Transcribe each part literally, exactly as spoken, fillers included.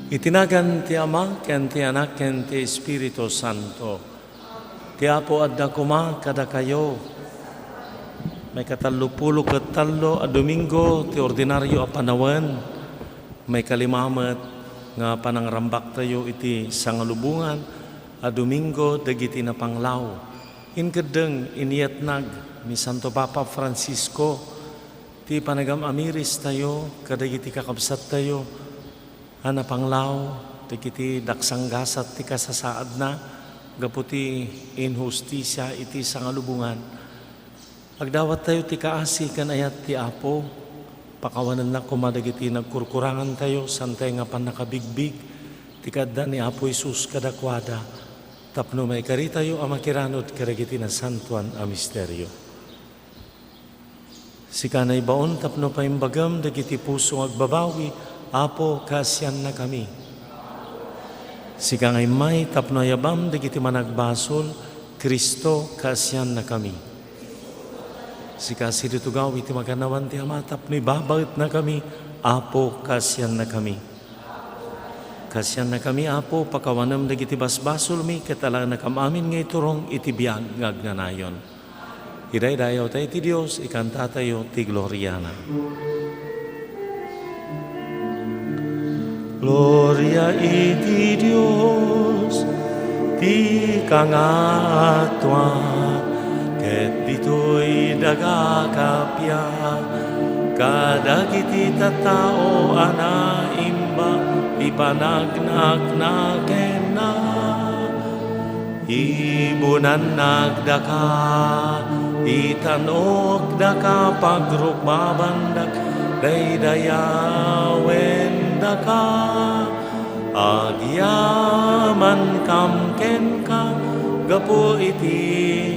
Iti nagan ti Ama, ken ti Anak, ken ti Espiritu Santo. Ti Apo adda koma kadakayo. Maikatallopulo ket tallo a Domingo ti ordinario a panawen. Maikalima met nga panangrambaktayo iti sangalubongan a Domingo dagiti napanglaw. Inkeddeng inyatnag ni Santo Papa Francisco ti panagam-amiristayo kadagiti kakabsattayo a napanglaw dagiti daksanggasat ti kasasaadna gapu ti inhustisia iti sangalubongan. Agdawattayo ti kaasi ken ayat ti Apo. Pakawanenna koma dagiti nagkurkurangantayo, santay nga pannakabigbig ti kaadda ni Apo Jesus kadakuada, tapno maikaritayo a makiranod kadagiti nasantoan a misterio. Sika naibaon tapno paimbagam dagiti puso nga agbabawi, Apo, kaasiannakami. Sika nga immay tapno ayabam dagiti managbasol, Cristo, kaasiannakami. Sika sidutugaw iti makannawan ti Ama tapno ibabaetnakami, Apo, kaasiannakami. Kaasiannakami, Apo, pakawanem dagiti basbasolmi ket alaenakam amin nga iturong iti biag nga agnanayon. Idaydayawtayo ti Dios, ikantatayo ti gloriana. Gloria iti Dios ti kangatoan, ket ditoy daga kappia, kadagiti tattao a naimbag ti panagnakna kenna. Ibunannak daka, itan-ok daka, pagrukbabandak, daydayawendaka. Agyamankam kenka gapu iti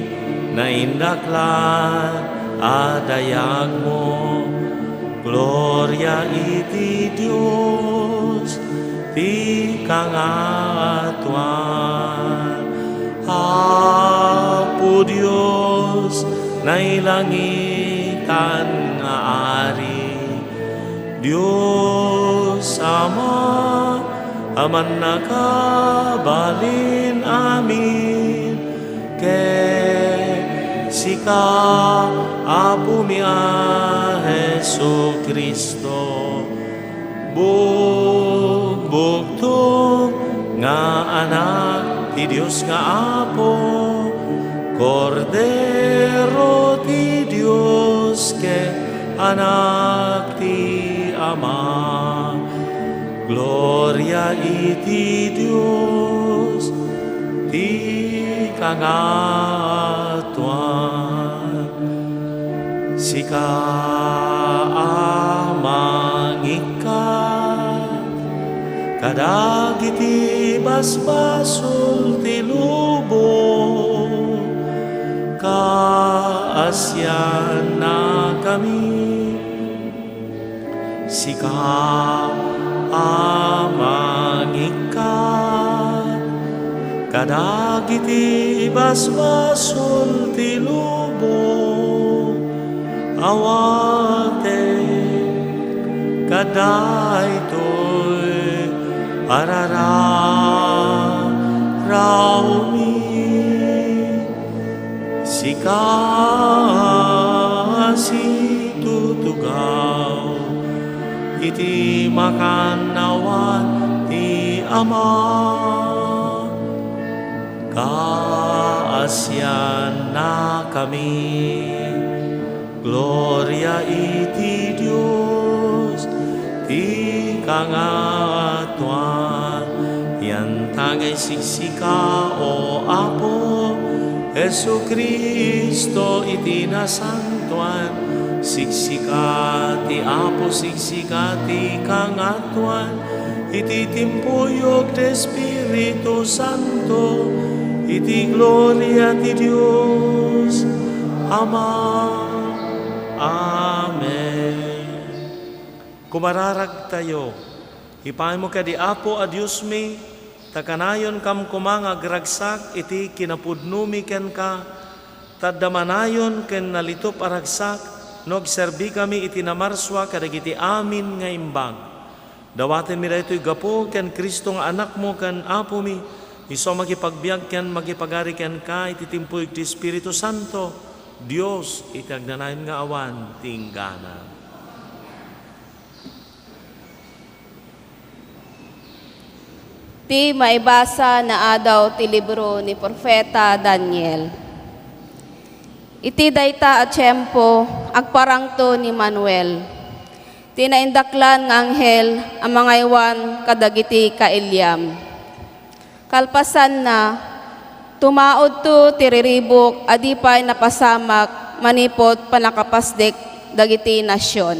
naindaklan a dayagmo. Gloria iti Dios ti kangatoan. Apo Dios, nailangitan nga Ari, Dios Ama a mannakabalin amin, ket sika, Apomi a Jesu-Cristo, bugbugtong nga Anak ti Dios nga Apo, Kordero ti Dios ken Anak ti Ama. Gloria iti Dios ti kangatoan. Sika a mangikkat kadagiti basbasol ti lubong, kaasiannakami. Sika a mangikkat kadagiti basbasol ti lubong, awaten kadaytoy a rararawmi. Sika a situtugaw iti makannawan ti Ama, kaasiannakami. Gloria iti Dios ti kangatoan. Yantangay siksika, O Apo, Jesu-Cristo, iti nasantoan. Siksika ti Apo, siksika ti kangatoan. Iti timpuyog ti Espiritu Santo, iti gloria ti Dios Ama. Amen. Kumararagtayo, ipaaymo kadi, Apo a Diosmi, ta kanayonkam koma nga agragsak iti kinapudnomi kenka, ta adda manayon ken nalitup a ragsak no agserbikami iti namarsua kadagiti amin nga imbag. Dawatenmi daytoy gapu ken Cristo nga Anakmo ken Apomi, isu a makipagbiag ken makipagari kenka iti timpuy iti Espiritu Santo, Dios iti agnanayon nga awan ti inggana. Ti maibasa nga adaw ti libro ni Profeta Daniel. Iti dayta a tiempo, agparangto ni Manuel, ti naindaklan nga anghel a mangaywan kadagiti kailiam. Kalpasanna, tumaudto ti riribuk a di pay napasamak manipud pannakapasdek dagiti nasion.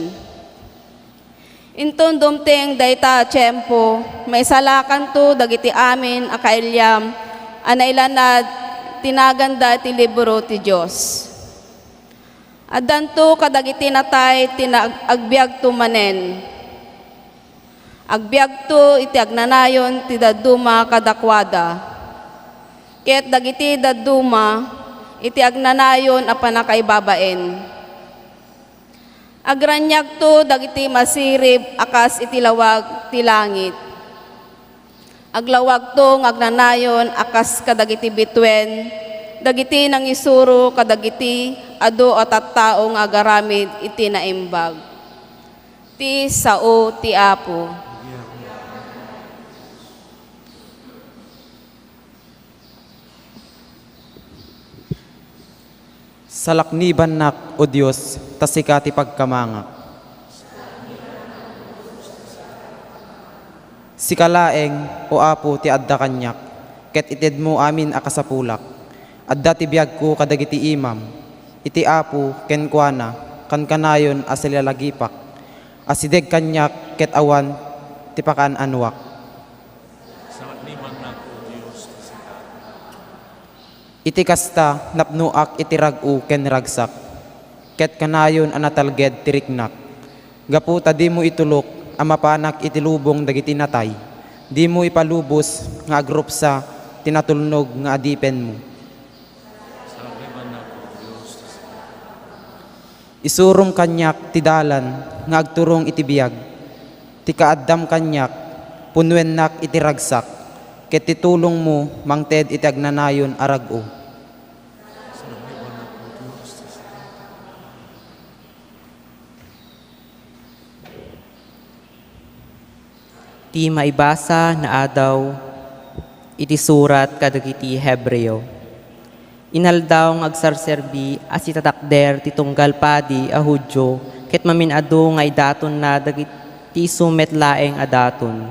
Inton dumteng dayta a tiempo, maisalakanto dagiti amin a kailiam a nailanad ti naganda iti libro ti Dios. Addanto kadagiti natay ti naag-, agbiagto manen. Agbiagto iti agnanayon ti dadduma kadakuada, ket dagiti dadduma iti agnanayon a pannakaibabain. Agraniagto dagiti masirib a kas iti lawag ti langit. Aglawagto nga agnanayon a kas kadagiti bituen dagiti nangisuro kadagiti adu a tattao nga agaramid iti naimbag. Ti sao ti Apo. Salaknibannak, O Dios, ta sika ti pagkamangak. Sika laeng, O Apo, ti adda kaniak, ket itedmo amin a kasapulak. Adda ti biagko kadagiti imam. Iti Apo, kenkuana, kankanayon a silalagipak. Asideg kaniak ket awan ti pakaan-anuak. Salaknibannak, O Dios, ti sika. Iti kasta, napnoak iti rag-o ken ragsak, ket kanayon a natalged ti riknak. Gapu ta dimo itulok a mapanak iti lubong dagiti natay, dimo ipalubos nga agrupsa ti natulnog nga adipenmo. Isurom kaniak ti dalan nga agturong iti biag. Ti kaaddam kaniak, punuennak iti ragsak, ket ti tulongmo mangted iti agnanayon a rag-o. Ti maibasa nga adaw iti surat kadagiti Hebreo. Inaldaw nga agsarserbi a sitatakder ti tunggal padi a Judio ket mamin-adu nga idatonna dagiti isu met laeng a daton.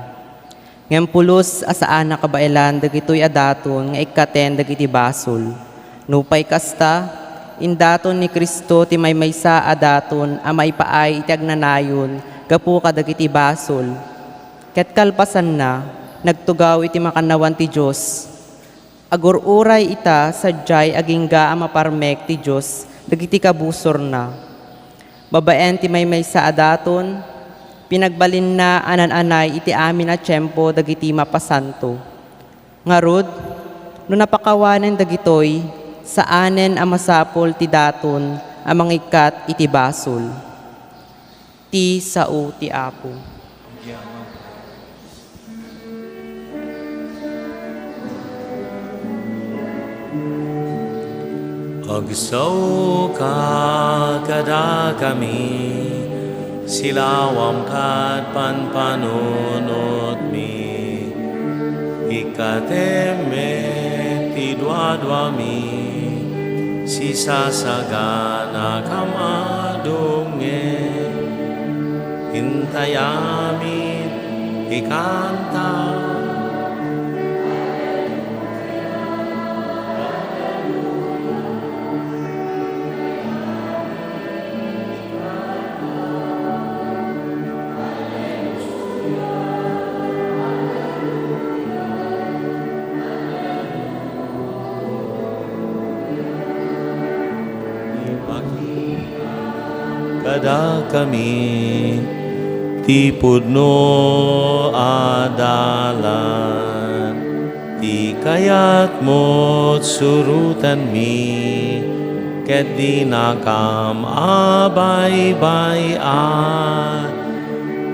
Ngem pulos a saan a kabaelan dagitoy a daton nga ikkaten dagiti basol. Nupay kasta, indaton ni Cristo ti maymaysa a daton a maipaay iti agnanayon gapu kadagiti basol. Ket kalpasanna, nagtugaw iti makannawan ti Dios. Agur-uray ita sadiay agingga a maparmek ti Dios dagiti kabusorna. Babaen ti maymaysa a daton, pinagbalinna a naan-anay iti amin a tiempo dagiti mapasanto. Ngarud, no napakawanen dagitoy, saanen a masapul ti daton a mangikkat iti basol. Ti sao ti Apo. Agsaoka kadakami, silawam ket pampanunotmi. Ikkatem met ti duaduami, sisasaganaka a madungngen. Intayami ti kanta. Kadakami ti pudno a dalan. Ti kayatmo surotenmi, ket dinakam a baybay-an.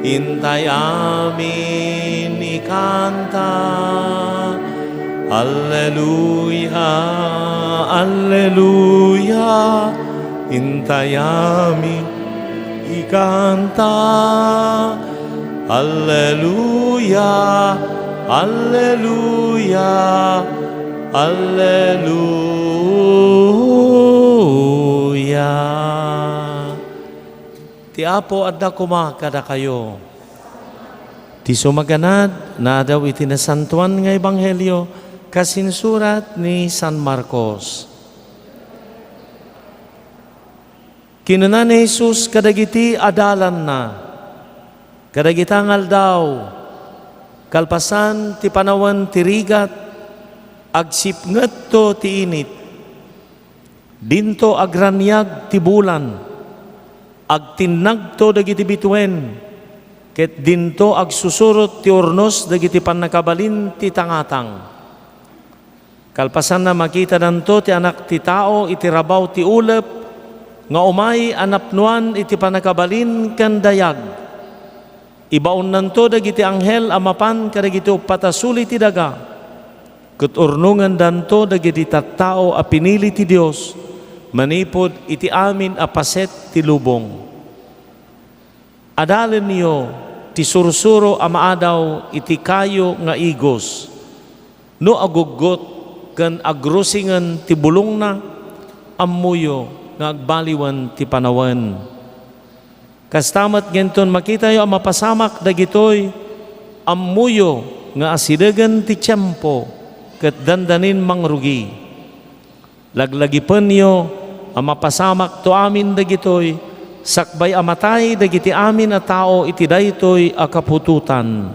Intay amin ikanta. Alleluia, alleluia. Intay amin ikanta. Alleluia, alleluia, alleluia. Ti Apo adda koma kadakayo. Ti sumaganad, naadaw iti Nasantoan nga Ebanghelio kas insurat ni San Marcos. Kinuna ni Jesus kadagiti adalanna, kadagita nga aldaw, kalpasan ti panawen ti rigat, agsipngetto ti init. Dinto agraniag ti bulan, agtinnagto dagiti bituen, ket dinto agsusurot ti urnos dagiti pannakabalin ti tangatang. Kalpasanna, makitadanto ti Anak ti Tao iti rabaw ti ulep nga umay a napnoan iti pannakabalin ken dayag. Ibaonnanto dagiti anghel a mapan kadagiti uppat a suli ti daga, ket urnongendanto dagiti tattao a pinili ti Dios manipud iti amin a paset ti lubong. Adalenyo ti sursuro a maadaw iti kayo nga igos. No aguggot ken agrusingen ti bulongna, ammoyo nga agbaliwen ti panawen. Kasta met, inton makitayo a mapasamak dagitoy, ammoyo nga asidegen ti tiempo ket dandanin mangrugi. Laglagipenyo a mapasamakto amin dagitoy, sakbay a matay dagiti amin a tao iti daytoy a kaputotan.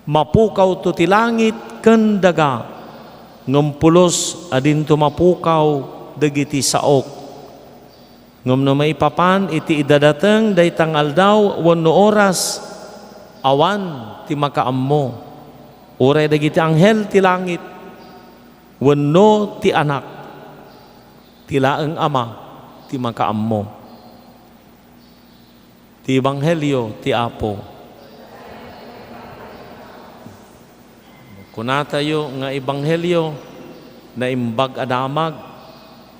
Mapukawto ti langit ken daga, ngem pulos a dinto mapukaw dagiti saok. Ngem no maipapan iti idadateng dayta nga aldaw wenno oras, awan ti makaammo, uray dagiti anghel ti langit wenno ti Anak, ti laeng Ama ti makaammo. Ti Ebanghelio ti Apo. Kunatayo nga ebanghelio, naimbag a damag,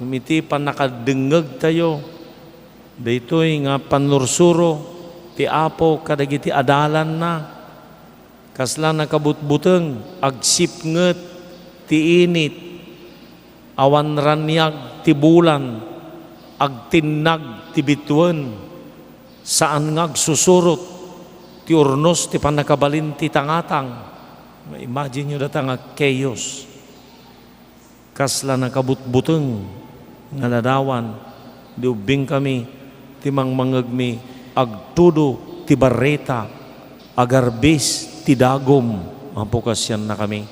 ngem iti pannakadengngegtayo, daytoy nga pannursuro ti Apo kadagiti adalanna, kasla nakabutbuteng, agsipnget ti init, awan raniag ti bulan, agtinnag ti bituen, saan nga agsusurot ti urnos ti pannakabalin ti tangatang. Ma-imagine-yo data nga chaos. Kasla nakabutbuteng nga ladawan, di ubbingkami ti mangmangngegmi, agtudo ti barreta, agarbis ti dagum, apo kasiannakami.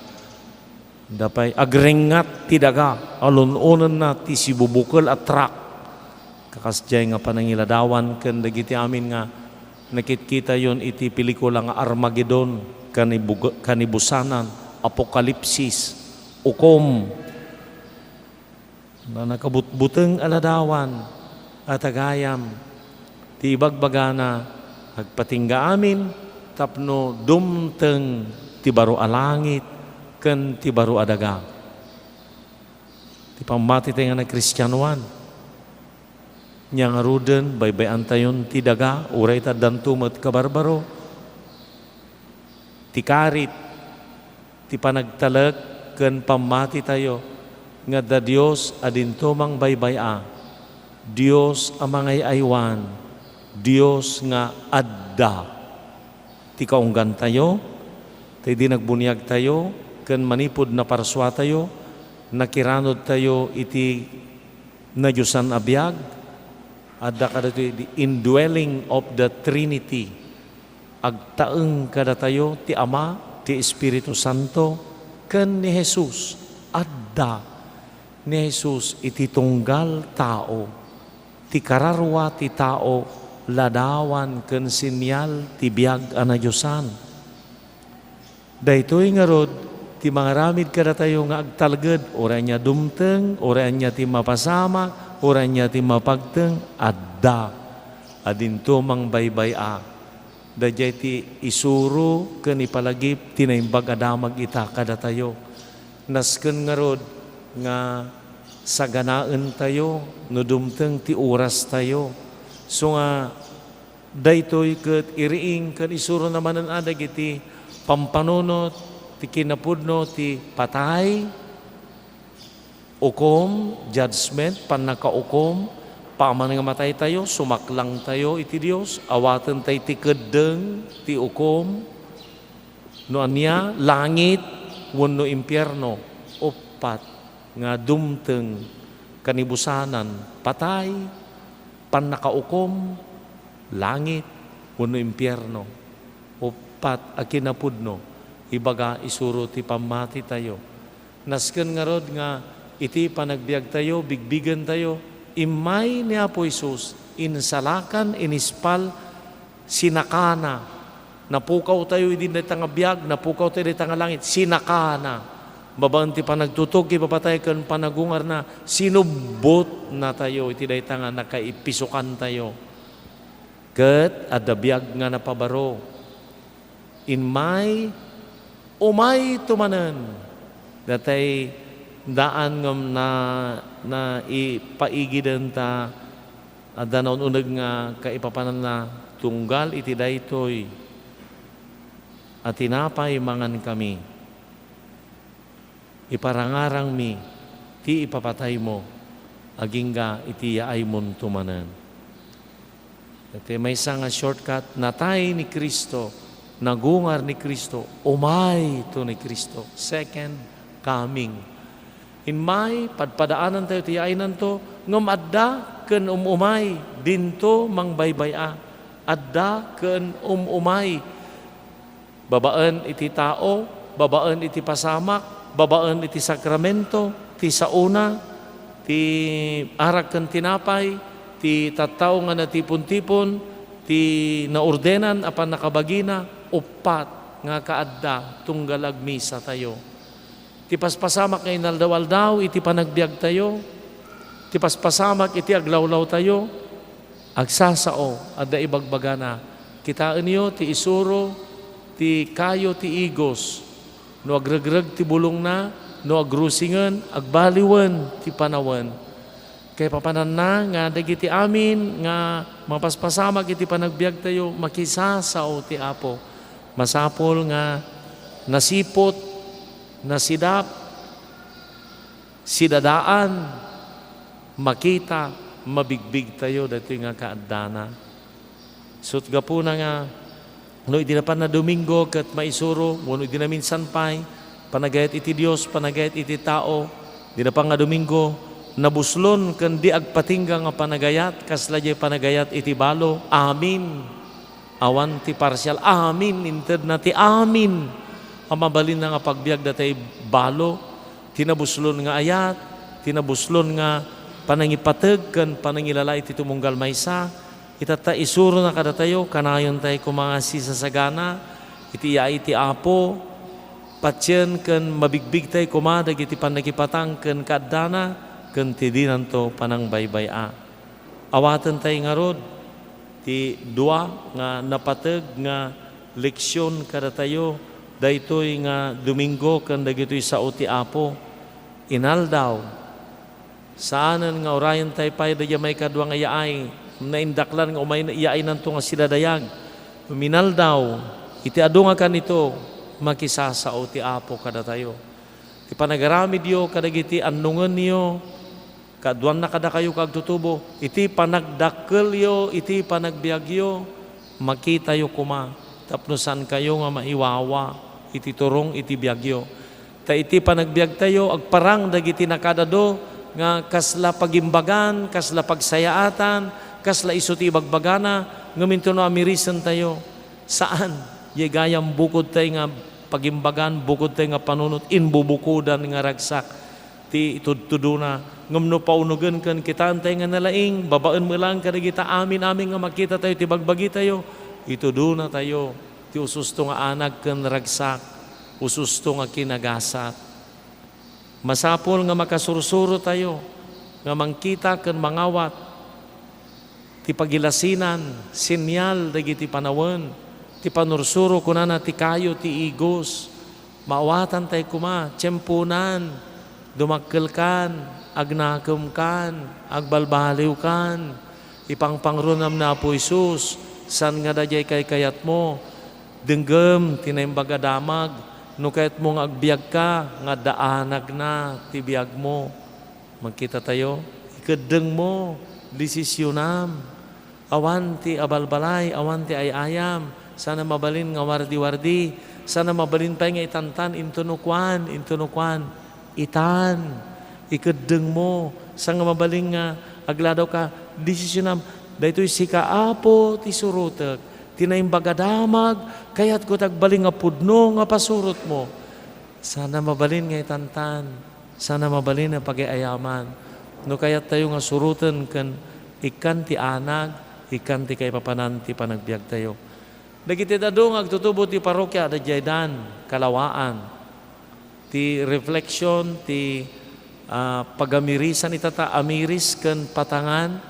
Dapay agrengngat ti daga, alun-onenna ti sibubukel a truck. Kakasdiay nga panangiladawan ken dagiti amin nga nakitkitayon iti pelikula nga Armageddon, kanibug-, kanibusanan, Apokalipsis, ukom. Na nakabutbuteng a ladawan a tagayam ti ibagbagana, agpatingga amin tapno dumteng ti baro a langit ken ti baro a daga. Ti pammatitayo nga nagkristianoan, nia ngaruden, baybay-antayon ti daga, uray ta addanto met kabarbaro. Ti karit, ti panagtalek ken pammatitayo nga adda Dios a dinto mangbay-bay-a, Dios a mangay-aywan, Dios nga adda. Ti kaunggantayo, ta idi nagbuniagtayo ken manipud naparsuatayo, nakiranodtayo iti nadiosan a biag, adda kadagitoy the indwelling of the Trinity. Agtaeng kadatayo ti Ama, ti Espiritu Santo, ken ni Jesus. Adda ni Jesus iti tunggal tao. Ti kararua ti tao, ladawan ken senial ti biag a nadiosan. Daytoy ngarud ti mangaramid kadatayo nga agtalged, uray ania dumteng, uray ania ti mapasamak, uray ania ti mapagteng, adda. Adinto mangbaybay-a. Daydiay ti isuro ken ipalagip ti Naimbag a Damag ita kadatayo. Nasken ngarud nga saganaentayo no dumteng ti orastayo. So nga daytoy ket iriing ken isurona manen a dagiti pampanunot ti kinapudno ti patay, ukom, judgment, pannakaukom, paman nga mataytayo, sumaklangtayo iti Dios, awatentayo ti keddeng ti ukom, no ania, langit wenno impierno, uppat nga dumteng, kanibusanan, patay, pannakaukom, langit, wenno impierno. Uppat a kinapudno, ibaga isuro ti pammatitayo. Nasken ngarud nga iti panagbiagtayo, bigbigentayo, immay ni Apo Jesus, insalakan, inispal, sinakana. Napukawtayo idi dayta nga biag, napukawtayo dayta nga langit, sinakana. Babaen ti panagtutog iti ipapatay ken panagungarna, sinubbotnatayo iti dayta nga nakaipisukantayo. Ket adda biag nga napabaro. Immay, umayto manen. Datay daan ngem na, naipaigiden ta adda naun-uneg nga kaipapananna tunggal iti daytoy a tinapay mangankami. Iparangarangmi ti ipapataymo agingga iti yaaymonto manen. Iti maysa nga shortcut, natay ni Cristo, nagungar ni Cristo, umayto ni Cristo. Second coming. Immay, padpadaanantayo ti yaaynanto, ngem adda ken um-umay, dinto mangbaybay-a. Adda ken um-umay. Babaen iti tao, babaen iti pasamak, babaen iti sakramento, ti saona, ti arak ken tinapay, ti tattao nga natipon-tipon, ti naordenan a pannakabagina, uppat nga kaadda tunggal agmisatayo. Ti paspasamak nga inaldaw-aldaw iti panagbiagtayo, ti paspasamak iti aglawlawtayo, agsasao, adda ibagbagana. Kitaenyo ti isuro ti kayo ti igos. No agregreg ti bulongna, no agrusingen, agbaliwen ti panawen. Kaipapananna nga dagiti amin nga mapaspasamak iti panagbiagtayo, makisasao ti Apo. Masapul nga nasiput, nasidap, sidadaan, makita, mabigbigtayo daytoy nga kaaddana. Isu't gapuna nga no idi napan nga Domingo ket maisuro, wenno idi naminsan pay, panagayat iti Dios, panagayat iti tao, idi napan nga Domingo, nabuslon ken di agpatingga nga panagayat, kasla diay panagayat iti balo. Amin. Awan ti parsial. Amin. Intedna ti amin a mabalinna nga pagbiag datay balo, ti nabuslon nga ayat, ti nabuslon nga panangipateg ken panangilala iti tumunggal maysa. Itatta, isurona kadatayo, kanayon tay koma nga sisasagana iti yaay ti Apo, patien ken mabigbigtay koma dagiti pannakipatang ken kaaddana, ken ti dinanto panangbaybay-a. Awatentay ngarud ti dua nga napateg nga leksion kadatayo daytoy nga Domingo ken dagitoy sao ti Apo. Inaldaw, saanen nga urayentay pay daydiay maikadua nga yaay, naindaklan nga umay yaaynanto nga sidadayag. Inaldaw, iti adu nga kanito, makisasao ti Apo kadatayo. Ti panagaramidyo kadagiti annongenyo, Kaduanna kadakayo nga agtutubo, iti panagdakkelyo, iti panagbiagyo, makitayo koma tapno saankayo nga maiwawa iti turong iti biagyo. Ta iti panagbiagtayo, agparang dagiti nakaad-adu nga kasla pagimbagan, kasla pagsayaatan, kasla isu ti ibagbagana, ngem intono amirisentayo. Saan, diay gayam bukodtay nga pagimbagan, bukodtay nga panunot, imbubukodan nga ragsak ti itudtudona. Ngem no paunogen ken kitaentayo nga nalaing, babaen met laeng kadagita amin-amin nga makitatayo ti bagbagitayo, itudonatayo ti ususto nga anag ken ragsak, ususto nga kinagasat. Masapul nga makasursurotayo nga mangkita ken mangawat ti pagilasinan, senyal dagiti panawen, Ti panursuro, kunana, ti kayo ti igos. Maawatan tay koma, tiemponan, dumakkelkan, agnakemkan, agbalbaliwkan. Ipangpangruanam ni Apo Jesus, saan nga daydiay kaykayatmo. Denggem ti Naimbag a Damag, no kayatmo nga agbiagka, nga adda anagna ti biagmo. Makita tayo, ikeddengmo, desisionam. Awan ti abalbalay, awan ti ay-ayam. Saan a mabalin nga wardi-wardi. Saan a mabalin pay nga itantan, into no kuan, into no kuan. Itan, ikeddengmo. Saan nga mabalin nga agladawka, desisionam. Daytoy sika, Apo, ti surotek. Ti Naimbag a Damag, kayatko ti agbalin nga pudno nga pasurotmo. Saan a mabalin nga itantan. Saan a mabalin a pagay-ayaman. No kayat tayo nga suroten ken ikkan ti anag, ikkan ti kaipapanan ti panagbiag tayo. Dagiti adu nga agtutubo ti parrokia, daydiay dan, kalawaan. Ti reflection, ti, ah, pagamirisan ita ta, amiris ken patangan,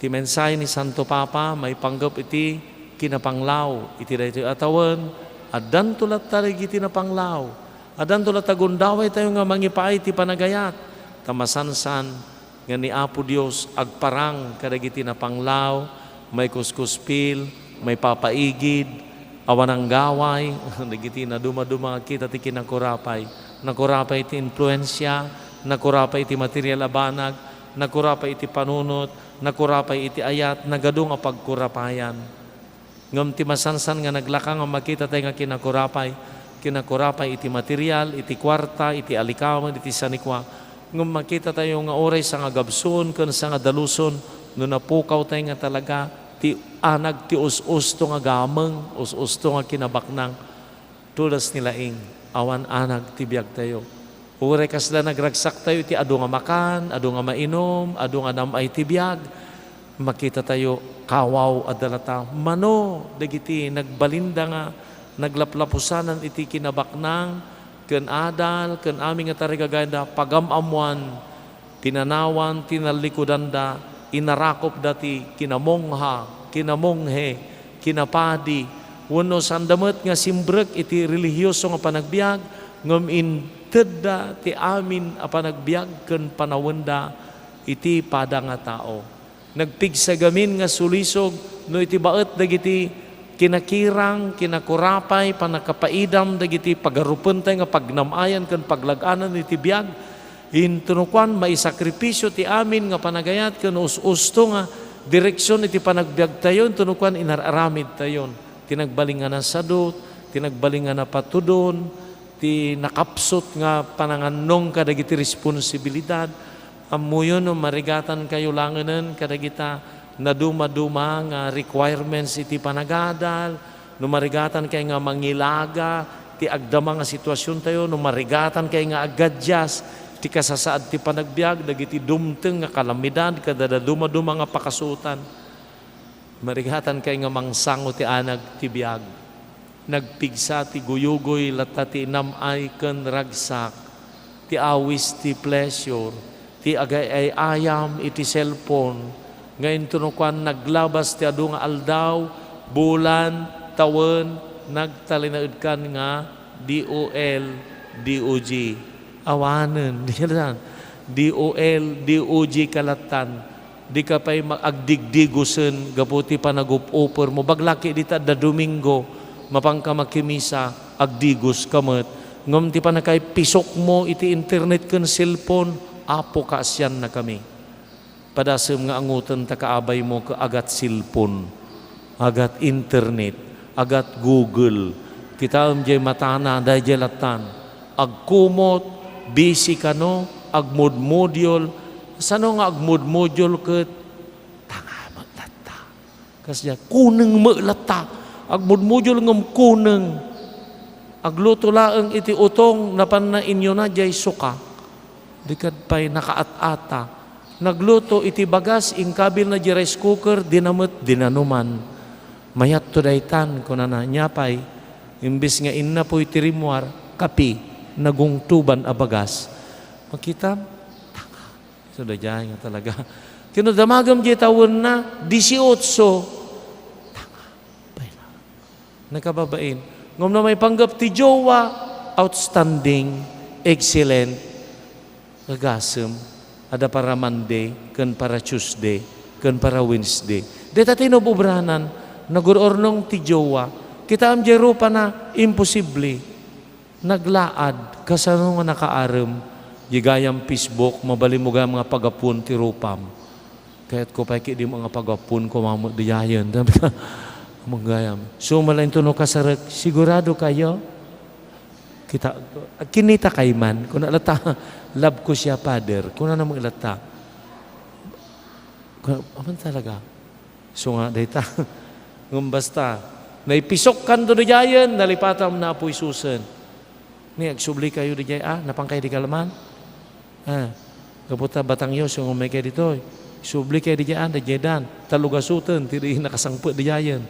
ti mensahe ni Santo Papa maipanggep iti kinapanglaw. Iti daytoy a tawen, addanto latta dagiti napanglaw. Addanto latta gundaway tayo nga mangipaay ti panagayat. Ta masansan nga ni Apo Dios agparang kadagiti napanglaw, maikuskuspil, maipapaigid, awan anggaway, dagiti nadumaduma nga kita ti kinakurapay. Nakurapay iti influensia, nakurapay iti material a banag, nakurapay iti panunot, nakurapay iti ayat, nagadu nga pagkurapayan. Ngem ti masansan nga naglaka nga makita tayo nga kinakurapay, kinakurapay iti material, iti kuarta, iti alikawen, iti sanikua. Ngem makita tayo nga uray sangagabsuon ken sangadaluson no napukaw tayo nga talaga ti anag ti us-usto nga gameng, us-usto nga kinabaknang. Todas ni laing, awan anag ti biag tayo. Uray kasla nagragsak tayo iti adu nga makan, adu nga mainum, adu nga nam-ay ti biag. Makita tayo, kawaw, adda latta mano dagiti nagbalinda nga naglaplapusanan iti kinabaknang ken adal ken amin nga tarigagayanda, pagam-ammoan, pinanawan ti nallikudanda, inarakopda ti kinamongha, kinamonghe, kinapadi, wenno saanda met nga simbrek iti relihioso nga panagbiag, ngem intedda ti amin a panagbiag ken panawenda iti pada nga tao. Nagpigsa gamin nga sulisog no iti baet dagiti kinakirang, kinakurapay, pannakapaidam dagiti pagarupentayo nga pagnam-ayan ken paglag-anan iti biag. Intono kuan, maisakripisio ti amin nga panagayat ken us-usto nga direksion iti panagbiagtayo, intono kuan, inar-aramidtayon ti nagbalin nga nasadut, ti nagbalin nga napatudon, ti nakapsut nga panangannong kadagiti responsibilidad. Ammoyo no marigatankayo langenen kadagita nadumaduma nga requirements iti panagadal, no marigatankayo nga mangilaga ti agdama nga situasiontayo, no marigatankayo nga agadias ti kasasaad ti panagbiag dagiti dumteng nga kalamidad kada dadumaduma nga pakasutan. Marigatankayo nga mangsango ti anag ti biag. Nagpigsa ti guyugoy latta ti nam-ay ken ragsak, ti awis ti pleasure, ti agay-ay-ayam iti cellphone, nga intono kuan naglabas ti adu nga aldaw, bulan, tawen, nagtalinaedkan nga D O L, D O G. Awanen, D O L, D O G ka lattan. Dika pay ma-, agdigdigosen gapu ti panagup-upermo. Baglaki dita adda Domingo, mapanka makimisa, agdigoska met. Ngem ti pannakaipisokmo iti internet ken cellphone, Apo, kaasiannakami. Padasem nga angoten ta kaabaymo ket agat cellphone, agat internet, agat Google. Kitaem diay matana, daydiay lattan. Agkumot, busy kano, agmudmudiol. Sano nga agmudmudiol ket tanga met latta. Kasdiay, kuneng met latta. Agmudmudiol ngem kuneng. Agluto laeng iti utong, napanna inyona diay suka. Dikad pay nakaat-ata. Nagluto iti bagas, inkabilna di rice cooker, dina met dinanuman. Mayatto daytan, kunana, nia pay, imbes nga innapuy ti rimmuar, kapi, nagungtuban a bagas. Makitam? Tanga. So, daydiay nga talaga. Kino damagem di tawenna, disiotso. Tanga. Pay na. Nakababain. Ngem no maipanggep ti jowa, outstanding, excellent, agasem, adda para Monday, ken para Tuesday, ken para Wednesday. Dayta ti inububranan, nagur-urnong ti jowa. Kitaem diay rupana, imposible. Naglaad, kasano nga nakaarem? Di gayam Facebook, mabalinmo gayam nga pagapuon ti rupam. Kayatko pay ket dimo nga pagapuon, kumamet diayen. Sabi ka, manggayam. So, malainto no kasarek, "Sigurado kayo?" Kita, "Kinita kay man?" Kuna latta, "Love ko siya, Father." Kuna naman latta. Kuna, "Aman talaga?" So nga, dayta. Ngem basta, naipisokkanto diayen, nalipatam na Apo Jesusen. Ni, agsubli kayo diay, ah, napan kayo di kalaman? Ah, gapu ta batangyo, so nga umay kayo ditoy. Subli kayo diay, ah, diay dan. Talugasoten, ti di nakasangpet diayen.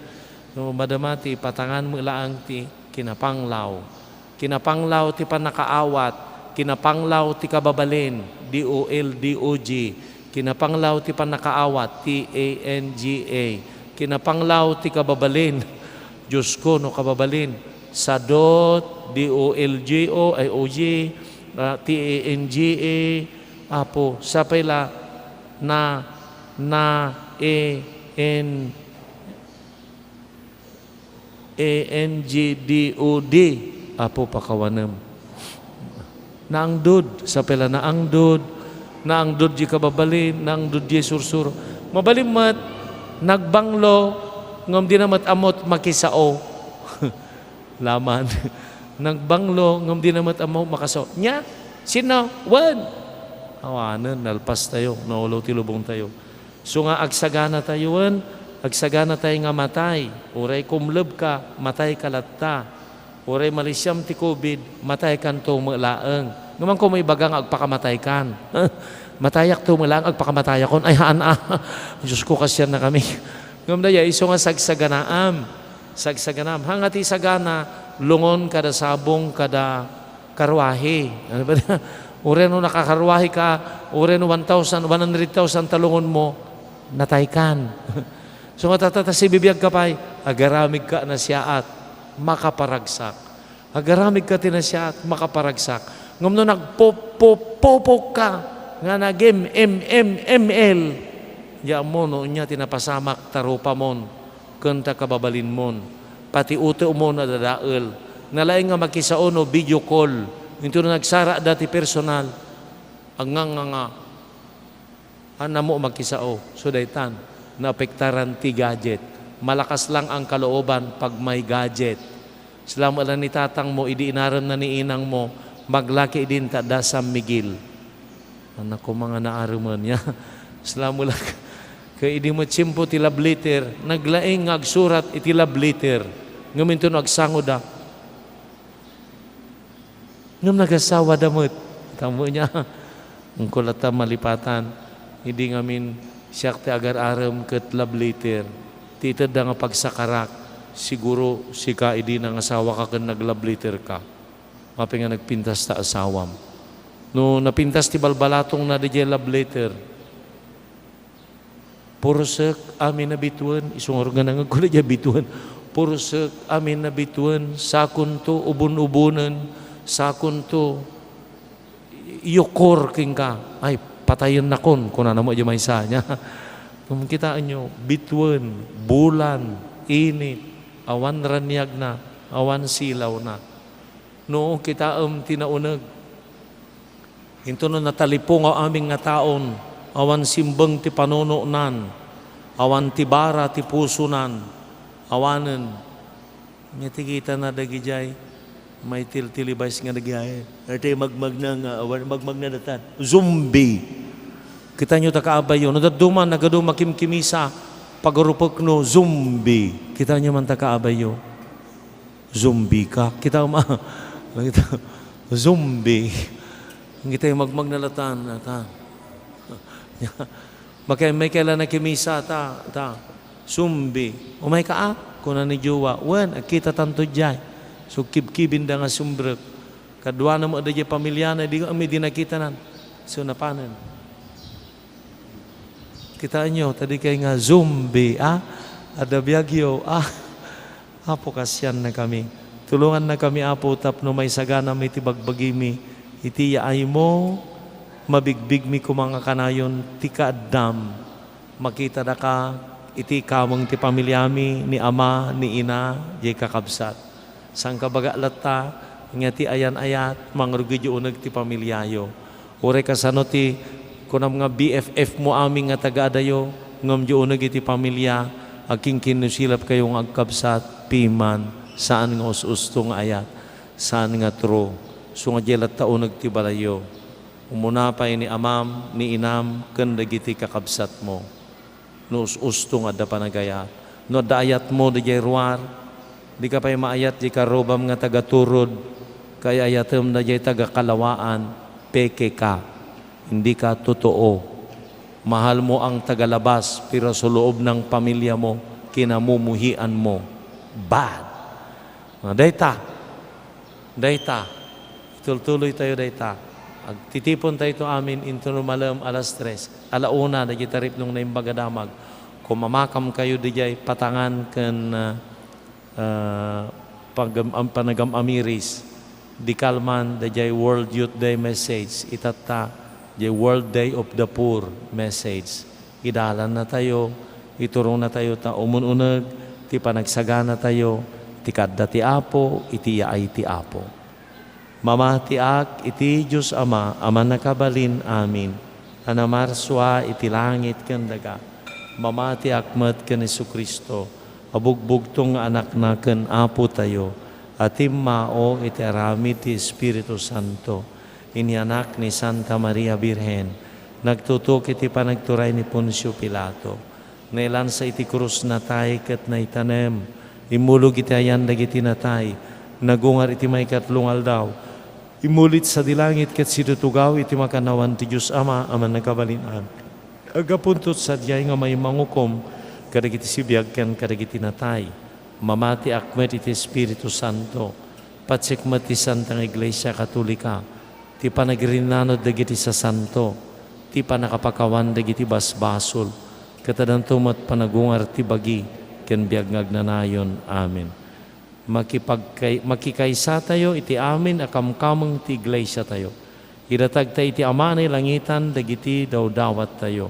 No, madama ti patangan mo laang ti kinapanglaw. Kinapanglaw ti pannakaawat, kinapanglaw ti kababalin, D O L D O G. Kinapanglaw ti pannakaawat, T A N G A. Kinapanglaw ti kababalin. Diyos ko, no kababalin. Sadot, D O L G O, ay, O G, ah, T A N G A, Apo, sapay la, na, na, e, n, A N G D O D, Apo, pakawanem. Naangdod, sapay la naangdod, naangdod di kababalin, naangdod di sursuro. Mabalin met, nagbanglo, ngem di na met ammo makisao. Laman. Nagbanglo, ngem di na met ammo makasao. Nia, sino? Wen. Awanen, nalpas tayo, naulo ti lubong tayo. So nga agsagana tayo wen, agsagana tayo nga matay. Uray kumleb ka, matay ka latta. Uray malisiam ti covid, matay kanto met laeng. Ngem amanko maibaga nga agpakamatay kan. Matayak to met laeng, agpakamatayakon. Ay, haan, ah. Diyos ko, kasian na kami. Ngem dayta, isu nga sagsaganaam. Sagsaganaam. Haan nga ti sagana, lungon kada sabong, kada karwahe. Ano ba niya? Uray no nakakarwahe ka, uray no one thousand, one hundred thousand ta lungon mo, natay kan. So nga tatta, ta sibibiag ka pay, agaramid ka na siyaat, makaparagsak. Agaramid ka ti nasiyaat, makaparagsak. Ngem no nagpupupupok ka, nga nagim-, im-, im-, M L, di ammo no ania ti napasamak ta rupamon. Ken ta kababalinmon. Pati utekmon a dadael. Nalaing nga makisao no video call. Intono nagsarada ti personal. Agnganganga. Haan ammo makisao. So, daytan, naapektaran ti gadget. Malakas lang ang kalooban pag may gadget. Sila met la ni tatangmo, idi inaremna ni inangmo, maglaki idin ta adda San Miguel. Anak ko, mga naaruman niya. Sila met la, ket idi met tiempo ti love letter, naglaing nga agsurat iti love letter. Ngem intono agsangoda. Ngem nagasawada met. Tammo niya. Ngem ko latta malipatan. Idi ngamin siak ti agar-arem ket love letter. Ti itedda nga pagsakarak, siguro sika idi nangasawaka ken nag-love letter ka. Apay nga nagpintas ta asawam? No napintas ti balbalatongna diay love letter, "Pursek amin a bituen," isu ngarud nga nangegko diay bituen. "Pursek amin a bituen, sakonto ubon-ubonen, sakonto iyukor kenka." "Ay, patayennakon," kunana met diay maysa niya. Ngem kitaenyo, bituen, bulan, init, awan raniagna, awan silawna. No, kitaem ti nauneg. Intono natalipungaw amin nga taon, awan simbeng ti panunonan, awan ti bara ti pusonan, awanen. Nia ti kitana dagidiay, maitiltilibays nga dagidiay. Iti magmagna nga awan, magmagna datan. Zombie. Kitaenyo ta kaabayyo. No dadduma, nagadu makimkimisa, pagarupekno, zombie. Kitaenyo man ta kaabayyo. Zombie ka. Kita ma, kita, zombie. Kita yung magmag na latan, latan. Makay, may kailan na kimisa ta, ta. Zombie. Umay ka, ah? Kuna ni Jowa. Wen, agkita tanto jay. So, kibkibin da nga sumbrek. Kaduana mo da jay pamilya na, di kami di nakita nan. So, napanen. Kitaenyo, tadi kay nga zombie, ah? Ada biagyo, ah? Apo, kasiannakami. Tulongannakami, Apo, tapno maisaganam iti bagbagimi iti yaaymo. Mabigbigmi koma nga kanayon ti kaaddam. Makitadaka iti kameng ti pamiliami, ni ama, ni ina, diay kakabsat. Saan kabaga latta nga ti ayan-ayat, mangrugi diay uneg ti pamiliayo. Uray kasano ti kunam nga B F F mo amin nga taga-adayo, ngem diay uneg iti pamilia, agkinkinnusilapkayo nga agkabsat, piman, saan nga us-usto nga ayat, saan nga true, isu nga diay latta uneg ti balayyo. Umuna pay ni amam, ni inam, ken dagiti kakabsatmo. No us-usto nga adda panagayat. No adda ayatmo daydiay ruar, dika pay maayat diay karrubam nga taga-Torod, kay ayatem daydiay taga-Kalawaan, peke ka. Hindi ka totoo. Mahalmo ang taga-labas, pero sa loob ng pamilya mo, kinamumuhian mo. Bad. Ah, dayta. Dayta. Itultuloytayo dayta. Agtitipontayto amin inton rumalem alas tres. Ala una, dagiti taripnong Naimbag a Damag. Kumamakamkayo daydiay patangan ken, ah, ah, pagam-, am-, panagam-amiris. Dikal man daydiay World Youth Day message. Itatta, diay World Day of the Poor message. Idalannatayo, iturongnatayo ta umun-uneg ti panagsaganatayo ti kaadda ti Apo iti yaay ti Apo. Mamatiak iti Dios Ama a Mannakabalin-amin, a namarsua iti langit ken daga. Mamatiak met ken Jesu-Cristo a bugbugtong nga Anakna ken Apotayo, a timmao iti aramid ti Espiritu Santo. Inyanak ni Santa Maria Birhen, nagtutok iti panagturay ni Poncio Pilato. Nailansa iti krus, natay ket naitanem. Immulog iti ayan dagiti natay. Nagungar iti maikatlo nga aldaw. Immuli iti sadi langit ket situtugaw iti makannawan ti Dios Ama a Mannakabalin-amin. Aggapunto sadiay nga maimangukom kadagiti sibiag ken kadagiti natay. Mamatiak met iti Espiritu Santo. Patsek met ti Santa nga Iglesia Katolika, ti panagrinnanod dagiti sasanto, ti pannakapakawan dagiti basbasol, ket addanto met panagungar ti bagi ken biag nga agnanayon. Amen. Makipagkay-, makikaysatayo iti amin a kamkameng ti iglesiatayo. Idatagta iti Ama a nailangitan dagiti dawdawattayo,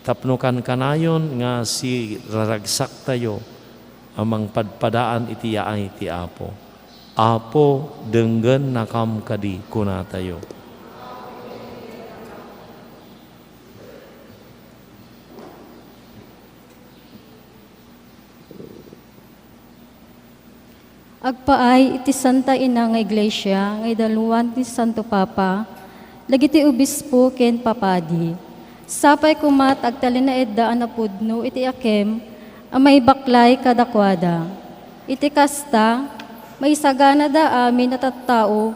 tapno kankanayon nga siraragsaktayo a mangpadpadaan iti yaay ti Apo. Apo, denggennakam kadi, kunatayo. Agpaay iti Santa Ina nga Iglesia nga idaluan ti Santo Papa, dagiti obispo ken papadi. Sapay koma ta agtalinaedda a napudno iti akem a maibaklay kadakuada. Iti kasta, maisaganada amin a tattao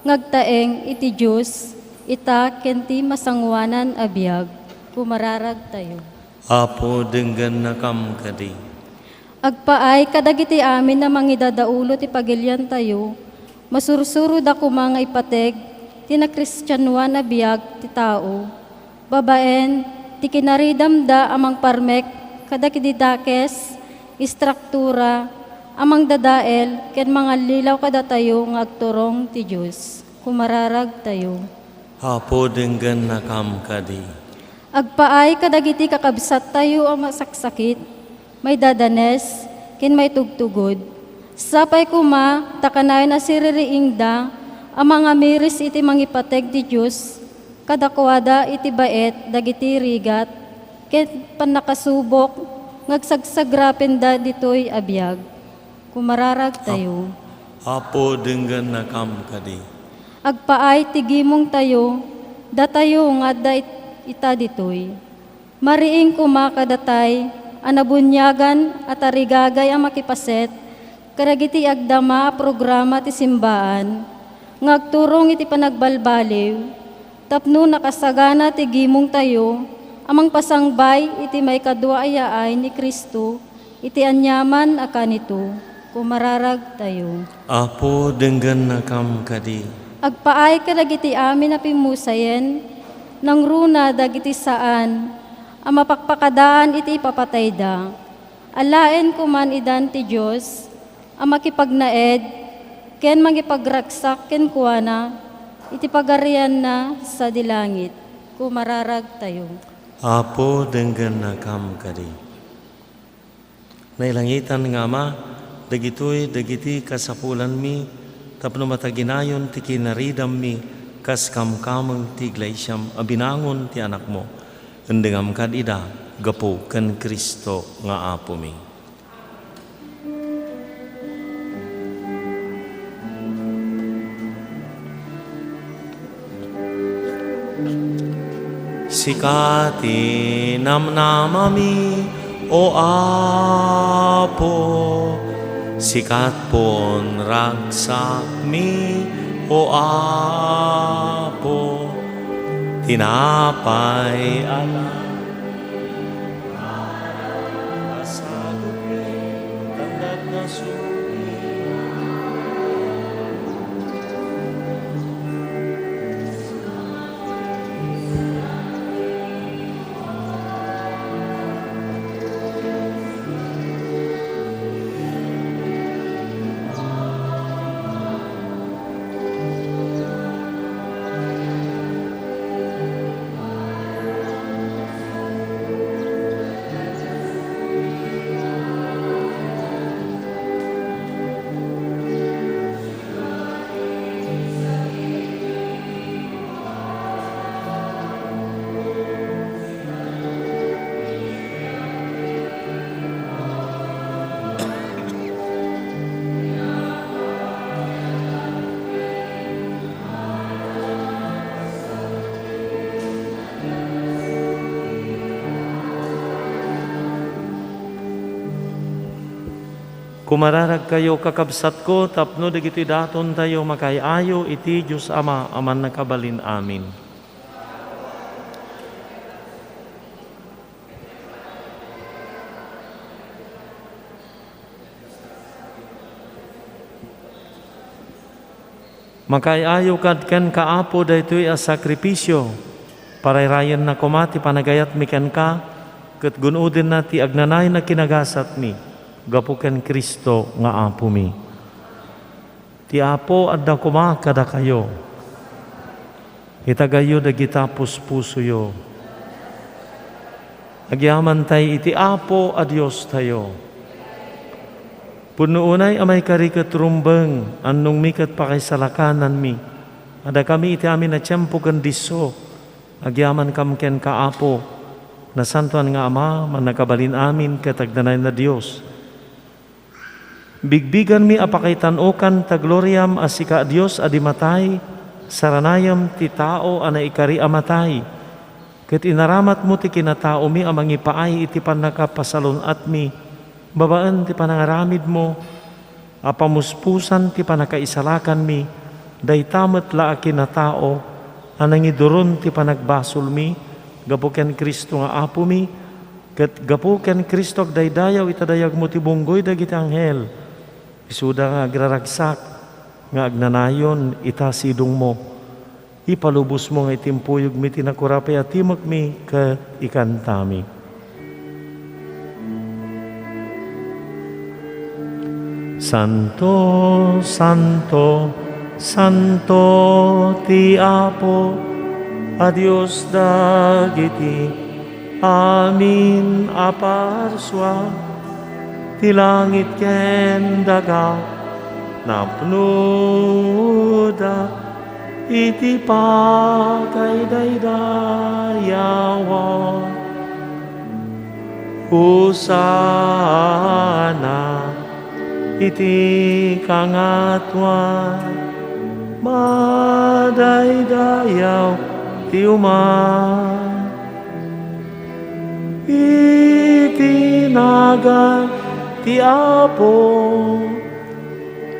nga agtaeng iti Dios, Ita, ken ti masangoanan a biag. Kumararagtayo. Apo, denggennakam kadi. Agpaay kadagiti amin a mangidadaulo ti pagiliantayo, masursuroda koma nga ipateg ti nakristianoan a biag ti tao, babaen ti kinaridamda a mangparmek kadagiti dakes, istruktura, a mangdadael ken mangallilaw kadatayo nga agturong ti Dios. Kumararagtayo. Apo, denggennakam kadi. Agpaay kadagiti kakabsattayo a masaksakit, maidadanes, ken maitugtugod. Sapay koma ta kanayon a siririingda a mangamiris iti mangipateg ti Dios kadakuada iti baet dagiti rigat ken pannakasubok nga agsagsagrapenda ditoy a biag. Kumararagtayo. Ap-, Apo, denggennakam kadi. Agpaay ti gimongtayo, datayo nga adda it-, ita ditoy. Mariing koma kadatay a nabuniagan a tarigagay a makipaset kadagiti agdama a programa ti simbaan nga agturong iti panagbalbaliw tapno nakasagana ti gimongtayo a mangpasangbay iti maikadua a yaay ni Cristo iti aniaman a kanito. Kumararagtayo. Apo, denggennakam kadi. Agpaay kadagiti amin a pimmusayen, nangruna dagiti saan a mapakpakadaan iti ipapatayda. Alaen koman idan ti Dios, a makipagnaed ken mangipagragsak kenkuana iti Pagarianna sadi langit. Kumararagtayo. Apo, denggennakam kadi. Nailangitan nga Ama, dagitoy dagiti kasapulanmi tapno mataginayon ti kinaridammi kas kamkameng ti iglesiam a binangon ti Anakmo. Endengam kad ida gapu ken Cristo nga Apomi. Sika ti namnamami, O Apo, sika ti pon ragsakmi, O Apo, tinapay a Kumararagkayo, kakabsatko, tapno dagitoy datontayo makaay-ayo iti Dios Ama a Mannakabalin-amin. Makaay-ayo kad kenka, Apo, daytoy a sakrifisio. Parayrayenna koma ti panagayatmi kenka, ket gun-odenna ti agnanayon a kinagasatmi gapu ken Cristo nga Apomi. Ti Apo adda koma kadakayo. Itagayyo dagita puspusoyo. Agyamantay iti Apo a Diostayo. Pudno unay a maikari ket rumbeng, annongmi ket pakaisalakananmi. Addakami iti amin a tiempo ken disso. Agyamankam kenka, Apo, Nasantoan nga Ama, Mannakabalin-amin ket agnanayon a Dios. Bigbiganmi a pakaitan-okan ta gloriam a sika a Dios a di matay, saranayam ti tao a naikari a matay, ket inaramatmo ti kinataomi a mangipaay iti pannakapasalun-atmi babaen ti panangaramidmo a pamuspusan ti pannakaisalakanmi, dayta met la a kinatao a nangiduron ti panagbasolmi gapu ken Cristo nga Apomi, ket gapu ken Cristo agdaydayaw ita dayagmo ti bunggoy dagiti anghel. Isuda nga agraragsak nga agnanayon ita sidongmo. Ipalubosmo nga itimpuyogmi ti nakurapay a timekmi ket ikantami. Santo, santo, santo ti Apo a Dios dagiti amin a parsua, ti langit ken daga napnoda iti pakaidaydayawan. Hosanna iti kangatoan. Madaydayaw ti uman iti nagan ti Apo.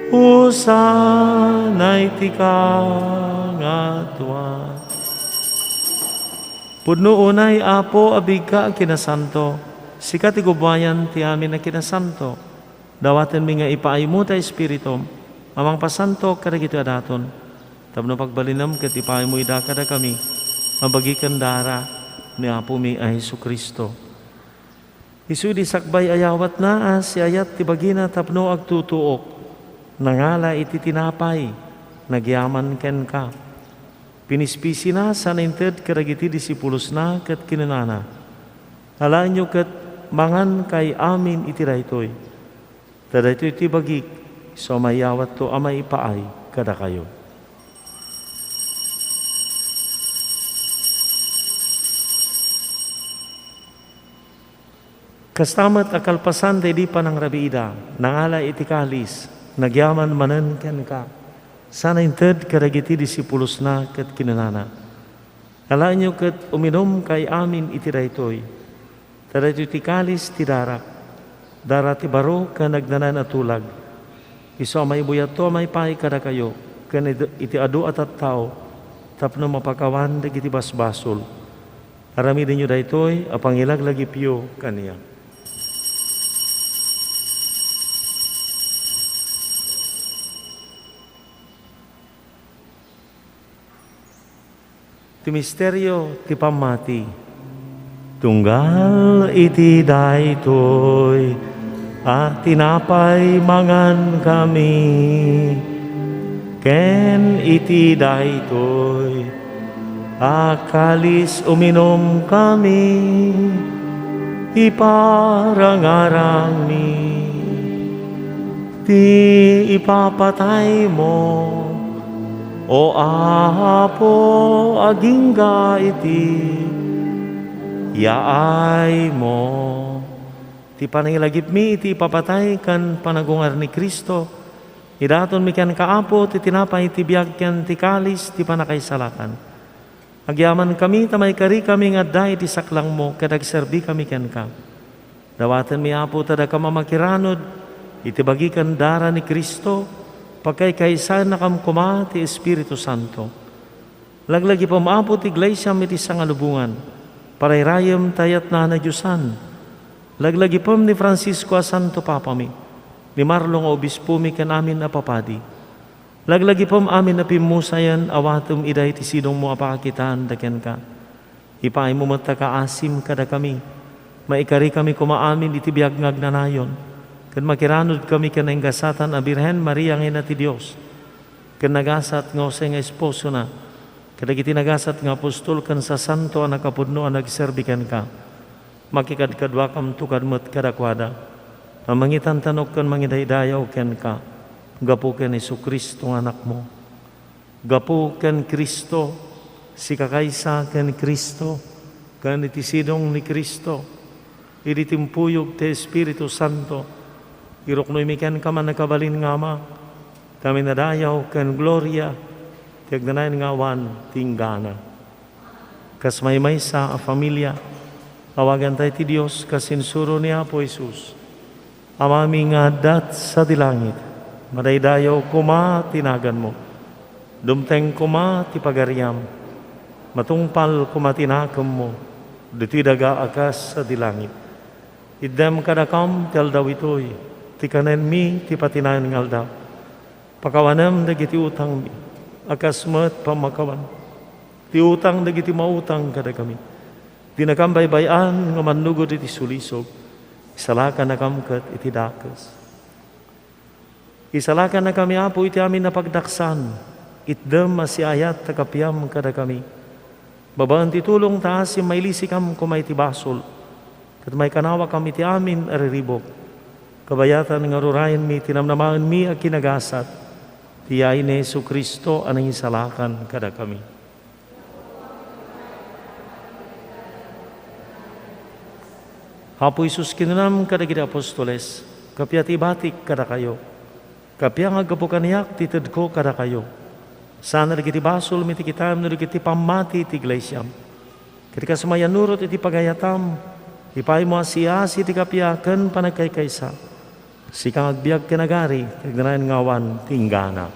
Hosanna iti kangatoan. Pudno unay, Apo, a bigka a kinasanto. Sika ti gubbuayan ti amin a kinasanto. Dawatenmi nga ipaaymo ta Espiritum a mangpasanto kadagitoy a daton, tapno pagbalinem ket ipaaymo ida kadakami a bagi ken dara ni Apomi a Jesu-Cristo. Isu idi sakbay a yawatna a siayat ti bagina tapno agtutuok, nangala iti tinapay, nagyaman kenka. Pinispisina sana inted kadagiti disipulosna ket kinunana, "Alaenyo ket mangankay amin iti daytoy. Ta daytoy ti bagik, isu a mayawatto a maipaay kadakayo." Kasta met a kalpasan daydi panangrabiida, nangala iti kalis, nagyaman manen kenka, sana inted kadagiti disipulosna ket kinunana, "Alaenyo ket uminumkay amin iti daytoy. Ta daytoy ti kalis ti darak, dara ti baro ken agnanayon a tulag. Isu a maibuyatto a maipaay kadakayo ken id-, iti adu a tattao tapno mapakawan dagiti basbasol. Aramidenyo daytoy a pangilaglagipyo kaniak." Ti misterio ti pammati. Tunggal iti daytoy a tinapay mangankami, ken iti daytoy a kalis uminumkami, iparangarangmi ti ipapataymo, O Apo, agingga iti yaaymo. Ti panangilagipmi iti ipapatay ken panagungar ni Cristo, idatonmi kenka, Apo, ti tinapay ti biag ken ti kalis ti pannakaisalakan. Agyamankami ta maikarikami nga adda iti saklangmo ket agserbikami kenka. Dawatenmi, Apo, ta dakam a makiranod iti bagi ken dara ni Cristo, pagkaykaysaennakam koma ti Espiritu Santo. Laglagipem, Apo, ti iglesiam iti sangalubongan, parayrayem ta yatna a nadiosan. Laglagipem ni Francisco a Santo Papami, ni Marlo nga Obispomi ken amin a papadi. Laglagipem amin a pimmusayen, awatem ida iti sidongmo a pakakitaenda kenka. Ipaaymo met ta kaasim kadakami. Maikarikami koma amin iti biag nga agnanayon, ken makiranudkami ken naingasatan a Birhen Maria nga Ina ti Dios, ken nagasat nga Jose nga esposona, kadagiti nagasat nga apostol ken sasanto a nakapudno a nagserbi kenka. Makikadkaduakamto kad-, met kadakuada a mangitantanok ken mangidaydayaw kenka gapu ken Jesu-Cristo nga Anakmo. Gapu ken Cristo, sikakaysa ken Cristo, ken iti sidong ni Cristo, idi timpuyog ti Espiritu Santo, iruknoymi kenka, mannakabalin nga Ama, ta minadayaw ken gloria ti agnanayon nga awan ti inggana. Kas maymaysa a familia, awaganta iti Dios kas insuro ni Apo Jesus. Amami nga adda sadi langit, madaydayaw koma ti naganmo. Dumteng koma ti pagariam. Matungpal koma ti nakemmo ditoy daga a kas sadi langit. Itdem kadakam ti aldaw itoy ti kanenmi ti patinayon nga aldaw. Pakawanem dagiti utangmi a kas met pammakawan ti utang dagiti mautang kadakami. Dinakam baybay-an nga mannugod iti sulisog. Isalakannakam ket iti dakes. Isalakannakami, Apo, iti amin a pagdaksan. Itdem a siayat ta kapiam kadakami. Babaen ti tulong ta asim, mailisikam koma iti basol, ket maikanawakam iti amin a riribuk. Kabayatan nga rurayenmi ti namnamaenmi a kinagasat ti yaay ni Jesu-Cristo a nangisalakan kadakami. Apo Jesus, kinunam kadagiti apostoles, "Kappia ti ibatik kadakayo. Kappia nga aggapu kaniak ti itedko kadakayo." Sana dagiti basolmi ti kitaem no dagiti pammati ti iglesiam. Ket kas mayannurot iti pagayatam, ipaaymo a siasi ti kappia ken panagkaykaysa. Sika nga agbiag ken agari ti agnanayon nga awan ti inggana.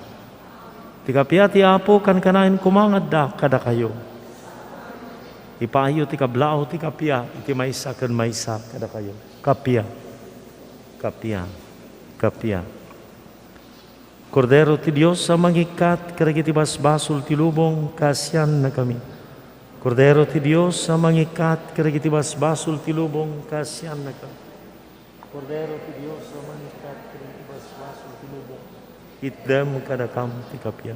Ti kappia ti Apo kankanayon koma nga adda kadakayo. Ipaayyo ti kablaaw ti kappia iti maysa ken maysa kadakayo. Kappia. Kappia. Kappia. Kordero ti Dios a mangikkat kadagiti basbasol ti lubong, kaasiannakami. Kordero ti Dios a mangikkat kadagiti basbasol ti lubong, kaasiannaka. Kordero ti Dios a mangikkat kadagiti basbasol ti lubong, itdem kadakam ti kappia.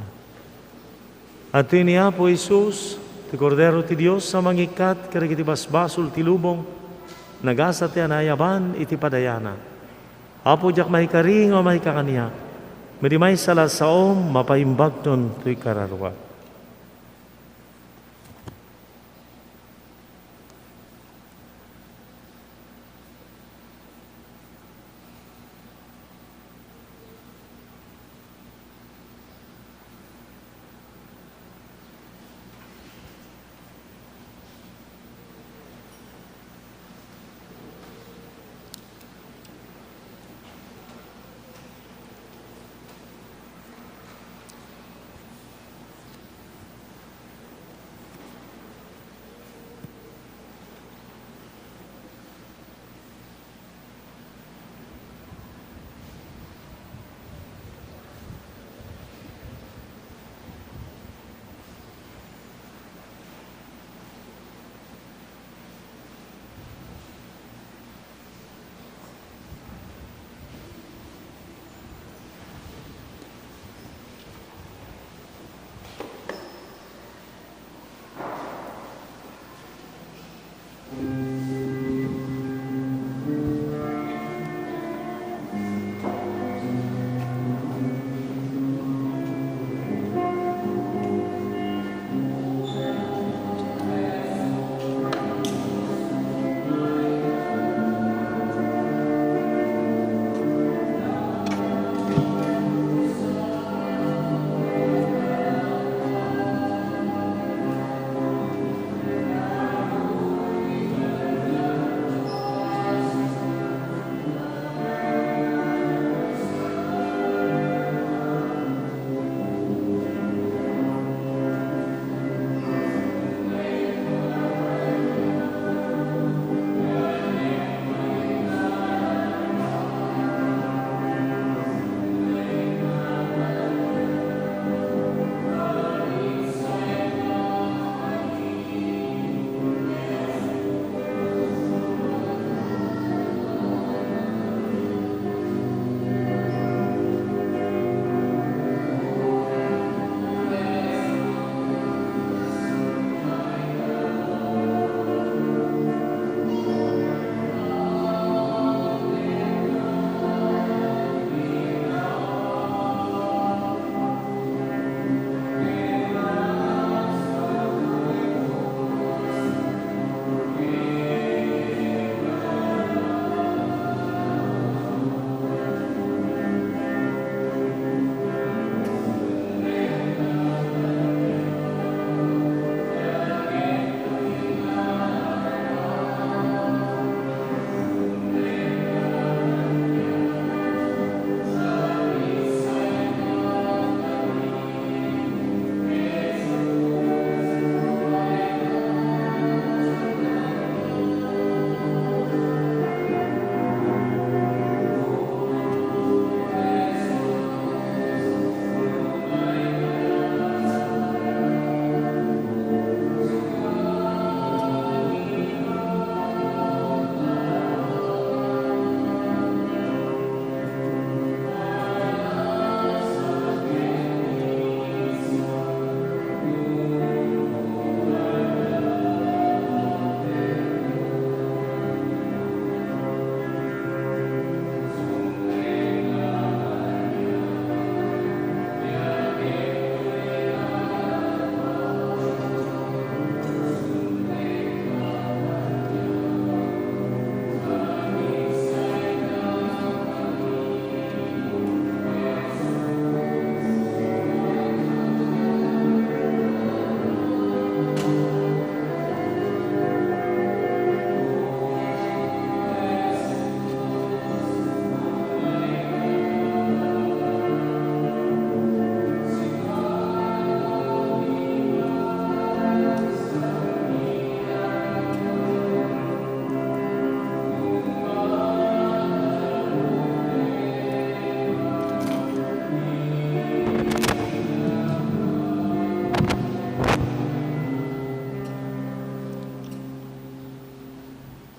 Adtoy ni Apo Jesus, ti Kordero ti Dios a mangikkat kadagiti basbasol ti lubong, nagasat ti anaayaban iti padayana. Apo, diak maikari nga maikakaniak, ngem idi maysa la a saom, mapaimbagton toy kararuak.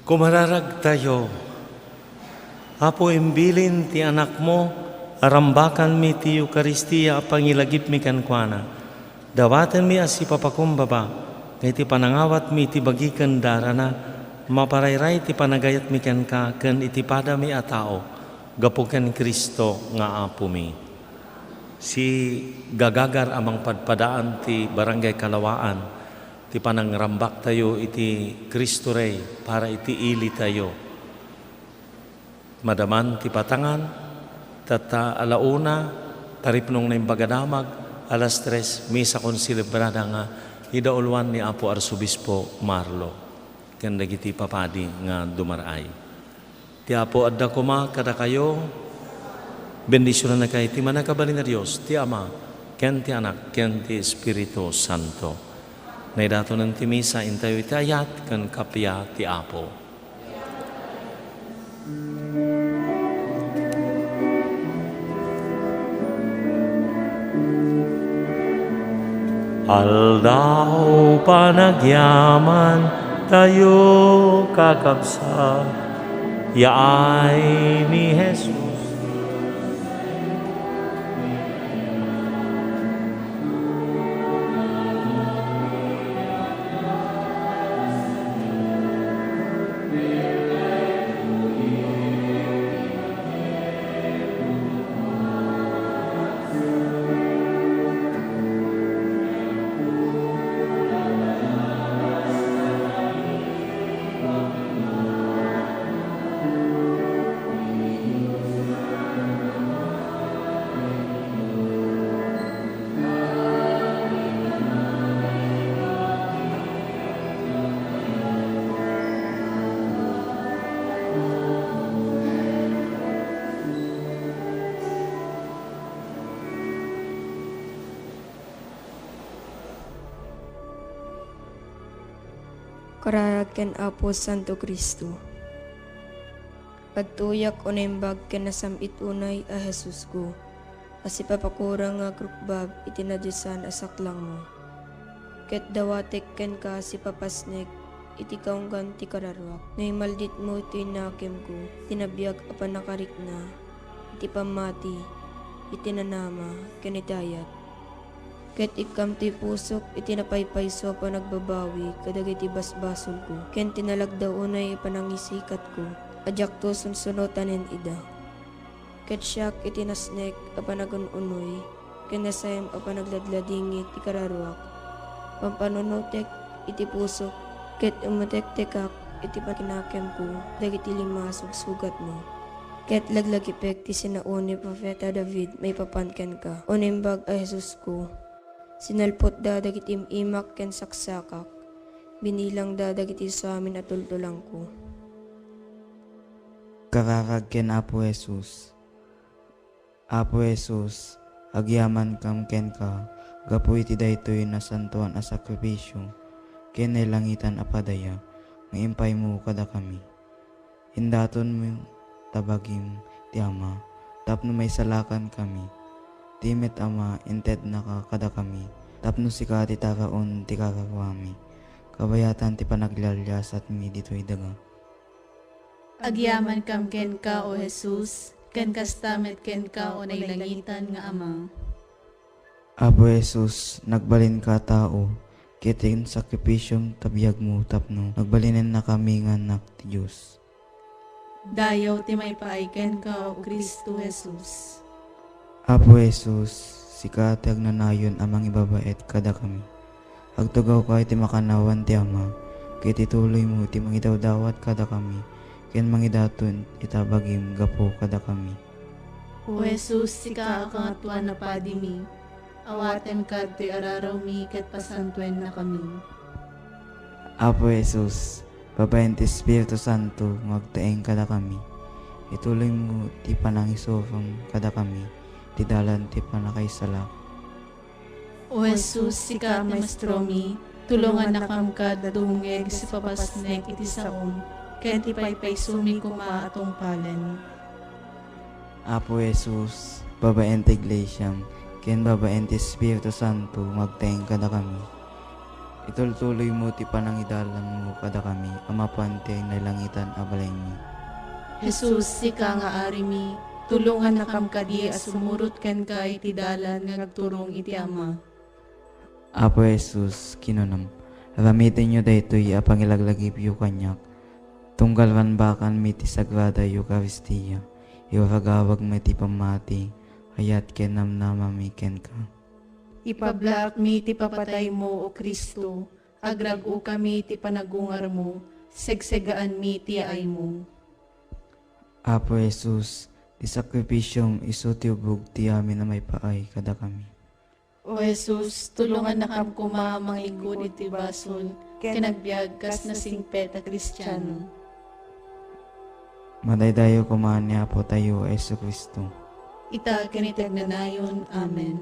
Kumararagtayo. Apo, imbilin ti Anakmo a rambakanmi ti Eukaristia a pangilagipmi kenkuana. Dawatenmi a sipapakumbaba nga iti panangawatmi iti bagi ken darana, maparayray ti panagayatmi kenka ken iti padami a tao gapu ken Cristo nga Apomi. Si gagagar a mangpadpadaan ti Barangay Kalawaan, ti panangrambaktayo iti Cristo Rey para iti ilitayo. Madaman ti patangan, tatta a la una, taripnong Naimbag a Damag, alas tres, misa konselebrada nga idauluan ni Apo Arsobispo Marlo ken dagiti papadi nga dumar-ay. Ti Apo adda koma kadakayo. Bendisionannakay ti Mannakabalin a Dios, ti Ama, ken ti Anak, ken ti Espiritu Santo. Naidatonen ti misa, intayo iti ayat ken kappia ti Apo. Aldaw panagyaman tayo, kakabsat, yaay ni Jesus. Kararag ken Apo Santo Cristo. Adtoyak o naimbag ken nasam-it unay a Jesusko, a sipapakurang nga agrukbab iti nadiosan a saklangmo. Ket dawatek kenka sipapasnek iti kaunggan ti kararuak. No imalditmo iti nakemko, iti nabiag a pannakarikna, iti pammati, iti nanama, ken iti ayat. Ket ikkam ti pusok iti napaypayso a panagbabawi kadagiti basbasolko, ken ti nalagda unay a panangisikatko a diakto sunsunotanen ida. Ket siak iti nasnek a panagun-unoy ken nasayam a panagladladingit ti kararuak, pampanunotek iti pusok, ket umetektekak iti pakinakemko dagiti lima a sugsugatmo. Ket laglagipek ti sinao ni Profeta David maipapan kenka, o Naimbag a Jesusko. Sinalpotda dagiti im-imak ken saksakak, binilangda dagiti suamin a tultulangko. Kararag ken Apo Jesus. Apo Jesus, agyamankam kenka gapu iti daytoy nasantoan a sakrifisio ken nailangitan a padaya nga impaymo kadakami. Indatonmo ta bagim ti Ama tapno maisalakankami. Ti met Ama, intednaka kadakami tapno sika ti taraon ti kararuami, kabayatan ti panaglialiasatmi ditoy daga. Agyamankam kenka, O Jesus, ken kasta met kenka, O nailangitan nga Ama. Apo Jesus, nagbalinka a tao, ket ti insakripisom ta biagmo tapno nagbalinennakami nga annak ti Dios. Dayaw ti maipaay kenka, O Cristo Jesus. Apo Jesus, sika ti agnanayon a mangibabaet kadakami. Agtugawka iti makannawan ti Ama, ket ituloymo ti mangidawdawat kadakami, ken mangidaton ita bagim gapu kadakami. O Jesus, sika a Kangatoan a Padimi, awatenka ditoy ararawmi ket pasantuennakami. Apo Jesus, babaen ti Espiritu Santo nga agtaeng kadakami, ituloymo ti panangisufam kadakami ti dalan ti pannakaisalak. O Jesus, sika a Maestromi, tulongannakam kad a dumngeg sipapasnek iti saom, ken ti paypaysomi koma a tungpalen. Apo Jesus, babaen ti Iglesiam, ken babaen ti Espiritu Santo nga agtaeng kadakami, Itultuloymo ti panangidalanmo kadakami a mapan ti nailangitan a balaymi. Jesus, sika nga Arimi, tulongannakam kadi a sumurot kenka iti dalan nga agturong iti Ama. Apo Jesus, kinunam, aramitenyo daytoy a pangilaglagipyo kaniak. Tunggal banbakanmi ti Sagrada Eukaristia, iwaragawagmi ti pammati, ayat ken namnamami kenka. Ipablaakmi ti papataymo, O Cristo, agrag-okami ti panagungarmo, segsegaanmi ti yaaymo. Apo Jesus, ti sakrifisiom isu ti ubog ti amin a maipaay kadakami. O Jesus, tulongannakam koma a mangikkud iti basol ken agbiag kas nasingpet a Kristiano. Madaydayaw koma ni Apotayo a Jesu-Cristo. Ita ken iti agnanayon. Amen.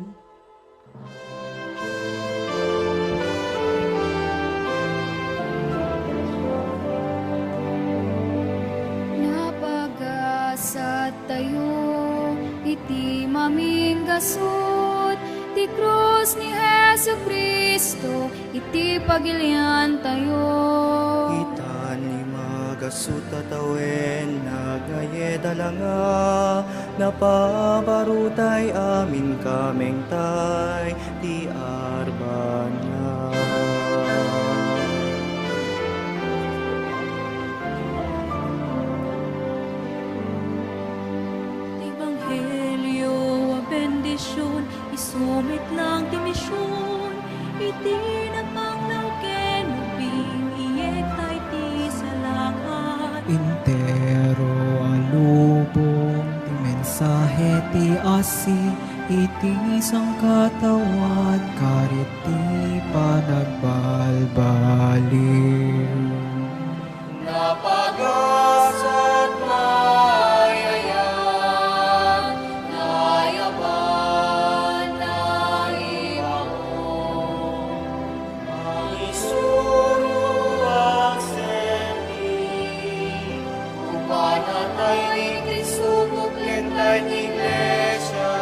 Napagasattayo iti maminggasut ti krus ni Jesu-Cristo iti pagiliantayo. Ita ni magasut a tawen, nagngayet a langa, napabarutay amin kamengtay ti arbanna. Ti ebanghelio a bendision, isu met lang ti mision, iti napanglaw ken nagbing-iyek ta iti salakan. Entero a lubong ti mensahe ti asi iti sangkataoan karit ti panagbalbaliw. Napagasat, maayayat, nayaban, naibaon, mangisuro, agserbi, umpanatay ni Cristo, puklen tay ti Iglesia.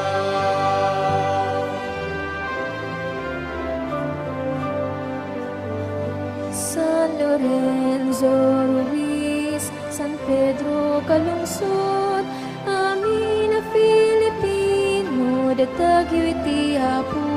San Lorenzo Ruiz, San Pedro Calungsod, amin a Filipino, datagyo iti Apo.